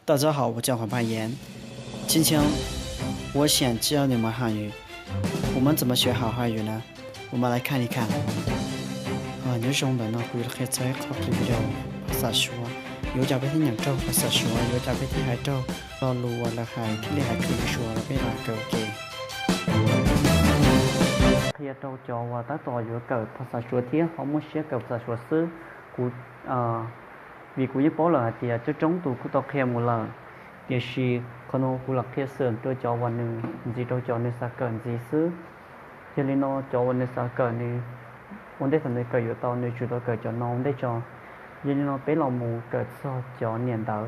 大家好，我叫黄盼岩。今天我想教你们汉语。我们怎么学好汉语呢？我们来看一看。Nyob zoo, ntawm no kuv yuav qhia txog ib qho video phas xas suav, yuav ua cas peb thiaj nyeem raug phas xas suav, yuav ua cas peb thiaj hais raug lo lus uas lawv hais thiaj li hais khwv li suav los peb los kawm ua ke. Qhia rau cov uas tab tom yuav kawm phas xas suav thiab ho muaj siab kawm phas xas suav xwb. Kuv, vim kuv yeej paub lawm hais tias coob coob tus kuj tau qhia mus lawm, tiam sis qhov no kuv los qhia xwm rau cov uas nws ntxiv rau cov nws xav kawm ntxiv xwb. Yog li no cov uas nws xav kawm nws ua ntej thaum nws kawm yuav tau nws tsum tau kawm cov no ua ntej tso. Yog li no peb los mus kawm txog cov niam ntawv,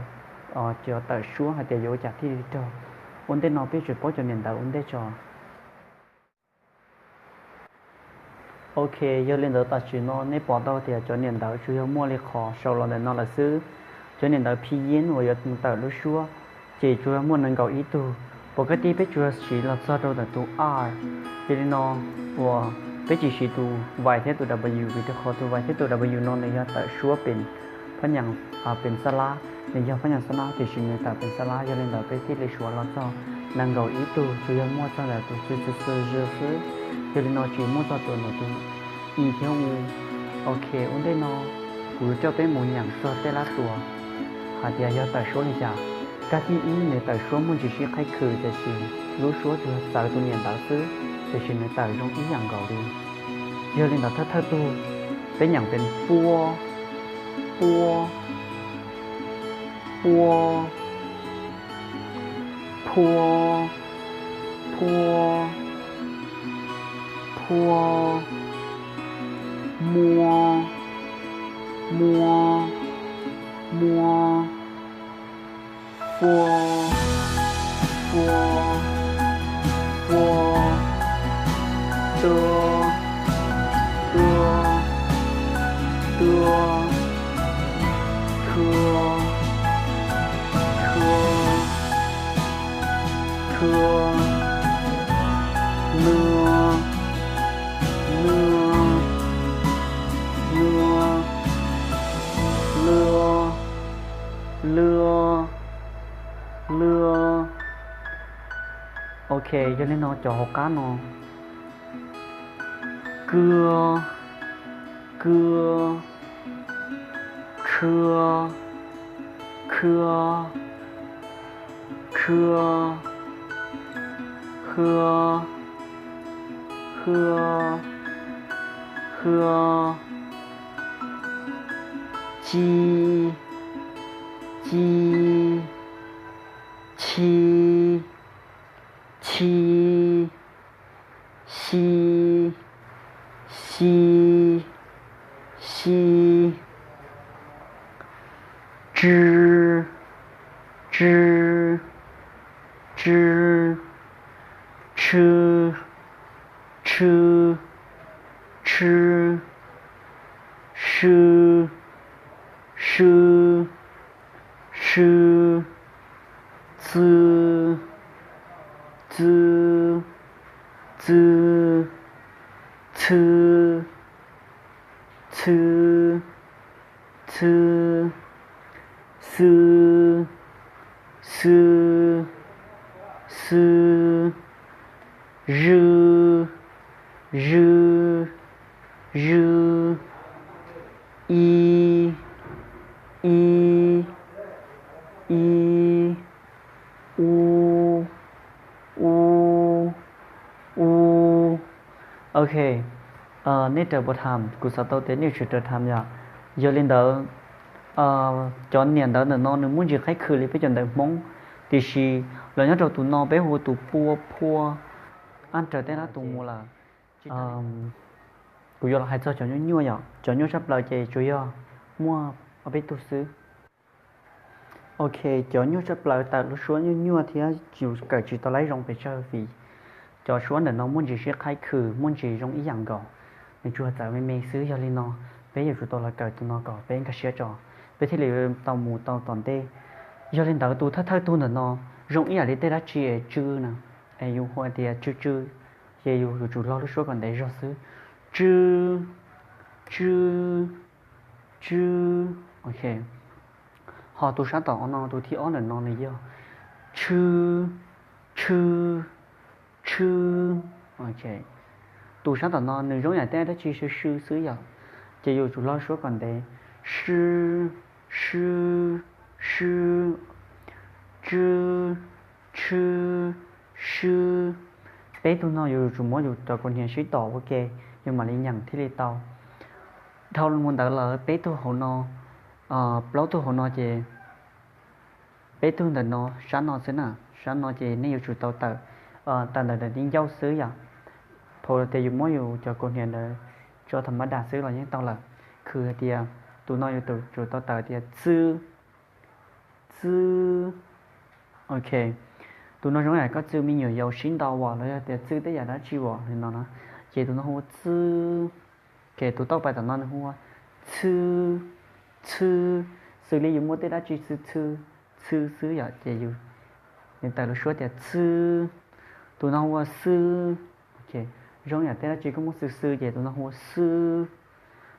cov tawm suab hais tias yuav ua cas thiaj li raug. Ua ntej no peb tsum paub cov niam ntawv ua ntej tso. Ok, yog li ntawd tam sim no nej pom tau tias cov niam ntawv tsuas yog muaj li qhov sau los ntawm no lawm xwb. Cov niam ntawv phi yeb uas yuav mus tawm lub suab, ces tsuas yog muaj nees nkaum ib tug. Pom kaj tij peb tsuas yog siv los txog rau ntawm tus a. Yog li no uas peb tsis siv tus vais thiab tus w, vim rau qhov tus vais thiab tus w no nws yog tawm suab pem phab nyas, pem xab lab, nws yog phab nyas xab lab tiam sis nws tawm pem xab lab, yog li ntawd peb thiaj li suav los txog nees nkaum ib tug, tsuas yog muaj txog ntawm tus xw xw xw xwb. Yog li no tsis muaj txog tus ntawm tus i thiab u. Ok, ua ntej no kuv yuav coj peb mus nyeem txog tej lab tuas hais tias yog tawm suab li cas. Kab thib ib nws tawm suab muaj ntsis sib qhaib khwm tiam sis lub suab tsuas yog txawv tus niam ntawv xwb, tiam sis nws tawm zoo ib yam nkaus li. Yog li ntawd thawj thawj tug peb nyeem pem pua, pua, pua, phua, phua, phua, mua, mua, mua, phua, phua, phua, tua, tua, tua, khua, khua, khua, lua, lua, lua, lua, lua, lua. Ok, yog li no cov hauv qab no: kua, kua, khua, khua, khua, khua, khua, khua, ci, ci, ci, ci, xi, xi, xi, tsw, tsw, tsw, tshw, tshw, tshw, sw, sw, sw, txw, txw, txw, txhw, txhw, txhw, xw, xw, xw, zwj, zwj, zwj, i, i, i, u, u, u. Ok, nej raws puas tham? Kuv xav tau tias nej yuav tsum raws tham yom. Yog li ntawd, cov niam ntawv ntawm no nws muaj ntsis qhaib khwm li peb cov ntawv Hmoob, tiam sis los nyob rau tus no peb hu ua tus pua, phua, ab raws tej lab tuas mus lawm. Kuv yuav los hais txog cov nyuaj nyuaj yom. Cov nyuaj tshaj plaws ces tsuas yog muaj ob peb tug xwb. Ok, cov nyuaj tshaj plaws tawm lub suab nyuaj nyuaj thiab kawm tsis tau laib zoo pes tsawg vim cov suab ntawm no muaj ntsis sib qhaib khwm, muaj ntsis zoo ib yam nkaus, nws tsuas txawv me me xwb. Yog li no peb yuav tsum tau los kawm tus no kom peb nkag siab tso, peb thiaj li tau mus tau tom ntej. Yog li ntawd tus thawj thawj tug ntawm no zoo ib yam li tej dab tsi es tsw na, es yus hu tias tsw tsw, ces yus yuav tsum lo lub suab kom ntev zog xwb. Tsw, tsw, tsw. Ok, Ho tus sab tom no, tus thib ob ntawm no nws yog tshw, tshw, tshw. Tus sab tom no nws zoo yam tej dab tsi swb swb xwb yom, ces yuav tsum log suab kom ntev. Sw, sw, sw, tsw, tshw, sw. Peb tug no yuav tsum muab yus cov kaus hniav sib tom ua ke, yus mam li nyeem thiaj li tau. Dhau mus ntawd lawm peb tug hauv no, plaub tug hauv no ces peb tug ntawm no, sab no xwb na, sab no ces nej yuav tsum tau tawm, tawm ntawm daim di ncauj xwb yom. Thaum tias yus muab yus cov kaus hniav ntawd tso tham ma das xwb los yeej tau lawm. Khwv hais tias tus no yuav tsum tau tawm tias txw, txw. Ok, tus no zoo yam koj txw me nyuam yaus sib ntaus los yog tias txw tej yam dab tsi li no na, ces tus no hu ua txw. Ok, tus tauj pais tom no nws hu ua txhw, txhw. Xws li yus muaj tej dab tsi txhw txhw, txhw xwb yom, ces yus, nws tawm lub suab tias txhw. Tus no hu ua xw. Ok, zoo yam tej dab tsi koj muab xw xw ces tus no hu ua xw.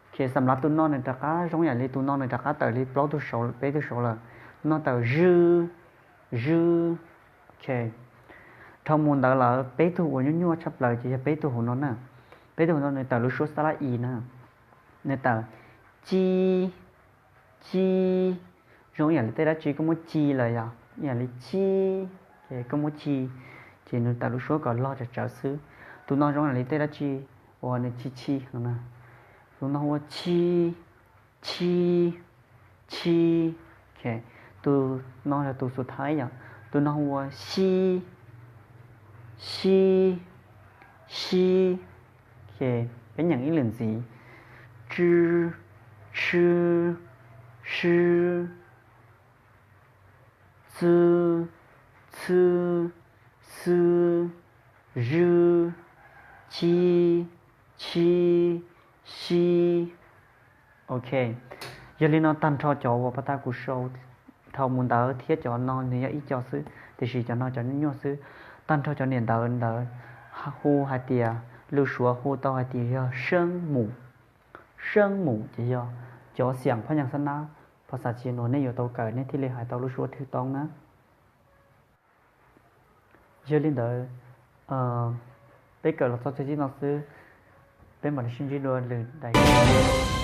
Ok, xam lav tus no nws rov qab zoo yam li tus no nws rov qab tawm li plaub tug saud peb tug saud lawm. Tus no tawm zw, zw. Ok, dhau mus ntawd lawm peb tug uas nyuaj nyuaj tshaj plaws ces yog peb tug hauv no na. Peb tug hauv no nws tawm lub suab xab lab i na. Nws tawm ci, ci. Zoo yam li tej dab tsi koj muab ci lawm yom, yam li ci, ces koj muab ci, ces nws tawm lub suab kom log tsawv tsawv xwb. Tus no zoo yam li tej dab tsi uas nws ci ci no na. Tus no hu ua ci, ci, ci. Ok, tus no yog tus xub thawj yom. Tus no hu ua xi, xi, xi. Ok, peb nyeem ib lwm ntxiv. Tsw, tshw, sw, txw, txhw, xw, zw, ci, ci, xi. Ok, yog li no tag nrho cov uas pab tab kuv sau dhau mus ntawd thiab cov no nws yog ib co xwb, tiam sis cov no cov nyuaj nyuaj xwb. Tag nrho cov niam ntawv ntawd hu hais tias, lus Suav hu tau hais tias yog seeb mum. Seeb mum ces yog cov xiam phab nyas xab nab, phas xas tsis nuav nej yuav tau kawm nej thiaj li hais tau lub suab thwj toob na. Yog li ntawd, peb kawm los txog txij no xwb, peb mam li sib ntsib dua lwm daim.